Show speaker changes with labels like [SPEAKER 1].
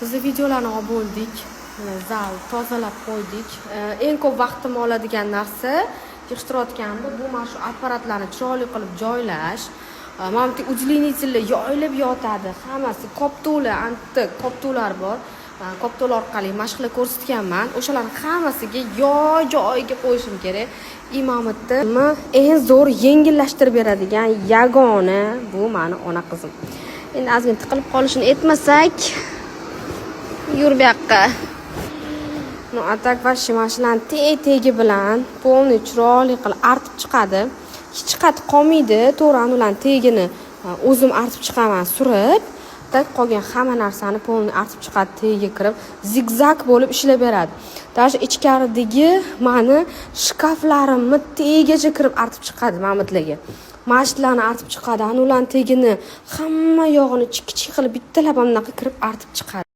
[SPEAKER 1] Biz videolarni olib bo'ldik. Mana, zal tozalab qo'ydik. Eng ko'p vaqtimni oladigan narsa yig'ishtirayotganimda bu mana shu apparatlarni chiroyli qilib joylash. Mana bu удлинитель lar yoyilib yotadi hammasi, koptoklar, anta koptoklar bor. Koptoklar orqali mashqlar ko'rsatganman, o'shalarni hammasiga joy joyiga qo'yishim kerak. И mana bu yerda eng zo'r yengillashtirib beradigan yagona bu mani ona qizim. Endi ozgina tiqilib qolishini aytmasak, yur bu yoqqa. Ну, а так вообще mana shularni teg tegi bilan полный chiroyli qilib artib chiqadi, hech qattiq qolmaydi. To'g'ri, ularni tegini o'zim artib chiqaman surib. Так, qolgan hamma narsani полный artib chiqadi, tagiga kirib, zigzag bo'lib ishlab beradi. Даже ichkaridagi mani shkaflarimni tagigacha kirib artib chiqadi. Mamitlarga masjidlarni artib chiqadi, ana ularni tagini, hamma yog'ini kichik qilib, bittalab bunaqa kirib artib chiqadi.